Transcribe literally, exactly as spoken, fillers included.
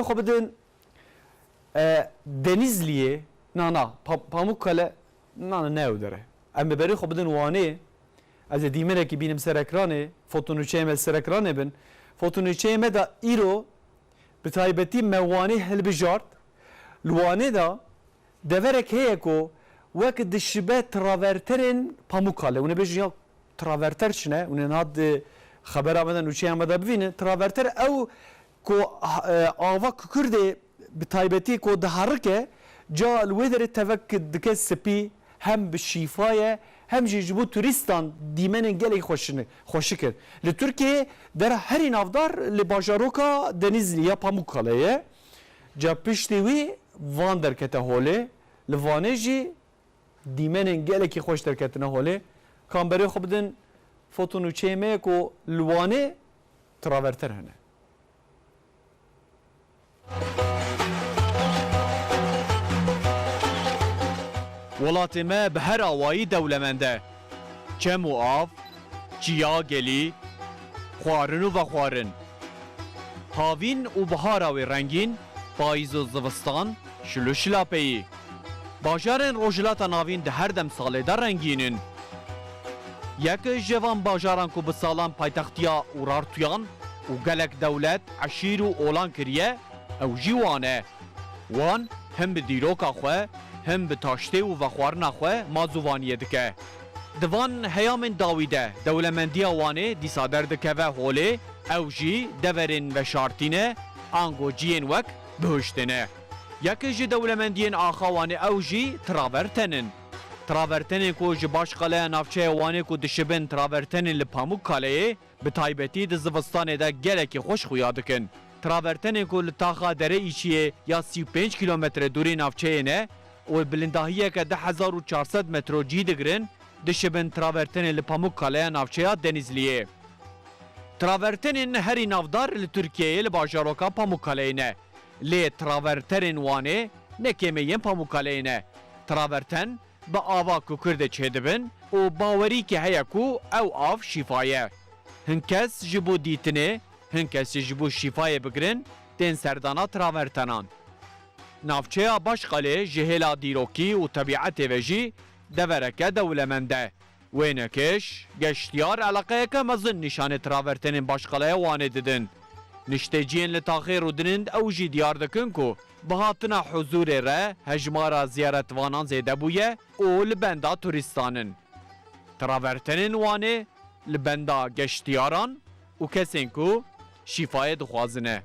Xwe bidin, e, Denizliyê, na, na, Pa-, Pamukkale, na, na, ne ew dere. Em bi berê xwe bidin Wanê, ez ê dîmenekî bînim ser ekranê, fotonûçeyê me li ser ekranê bin. Fotonûçeyê me de îro, bi taybetî me Wanê hilbijart. Li Wanê de deverek heye ku wek dişibe traverterên Pamukkale. Hûn ê bêjin ya traverter çi ne? Hûn ê niha di xebera me de, nûçeya me de bivînin. Traverter ew ku, e, ava Kukurdê bi taybetî ku diherike, ca li wê derê tevek dike spî, hem bi şîfa ye, hem jî ji bo turîstan dîmenên gelek xweşin-, xweşik in. Li Tirkiyeyê dera herî navdar li bajaroka Denizli ya Pamukkale ye. Ca piştî wî Van derkete holê, li Vanê jî dîmenên gelekî xweş derketine holê. Ka em berê xwe bidin fotonûçeyê me ye ku li Wanê traverter hene. Welatê me bi her awayî dewlemend e. Çem û av, çiya gelî, xwarin û vexwarin. Havîn û bihara wê rengîn, payîz û zivistan, şil û şilapeyî. Bajarên Rojhilata Navîn di her demsalê de rengîn in. Yek ji van bajaran ku bi salan paytextiya Urartuyan û gelek dewlet, eşîr û olan kiriye, ew jî Wan e. Wan him bi dîroka xwe, him bi taştê û vexwarina xwe mazûvaniyê dike. Di van heyamên dawî de dewlemendiya Wanê dîsa derdikeve holê, ew jî deverên veşartî ne, ango ciyên wek bihuştê ne. Yek ji dewlemendiyên axa Wanê ew jî traverten in. Travertenên ku ji Başqaleya navçeya Wanê ku dişibin travertenên li Pamukkaleyê, bi taybetî di zivistanê de gelekî xweş xuya dikin. Travertenên ku li taxa Derê Îçiyê ya sî û pênc kîlometre dûrê navçeyê ne û bilindahiyeke du hezar û çar sed metro cî digirin, dişibin travertenên li Pamukkaleya navçeya Denizliyê. Travertenên herî navdar li Tirkiyeyê li bajaroka Pamukkaleyê ne. Lê travertenên Wanê ne kêm ê yên Pamukkaleyê ne. Traverten bi ava Kukurdê çêdibin û bawerîkê heye ku ew av şîfa ye. Hin kes ji bo dîtinê, hin kes jî ji bo şîfayê bigirin, tên serdana travertenan. Navçeya Başqalê ji hêla dîrokî û tebîetê ve jî devereke dewlemend e. Wênekiş, geştiyar eleqeyeke mezin nîşanê travertenên Başqaleya Wanê didin. Nişteciyên li taxê rûdinin ew jî diyar dikin ku bi hatina huzûrê re hejmara ziyaretvanan zêde bûye û li benda turîstan in. Travertenên Wanê li benda geştiyaran û kesên ku şîfayê dixwazin e.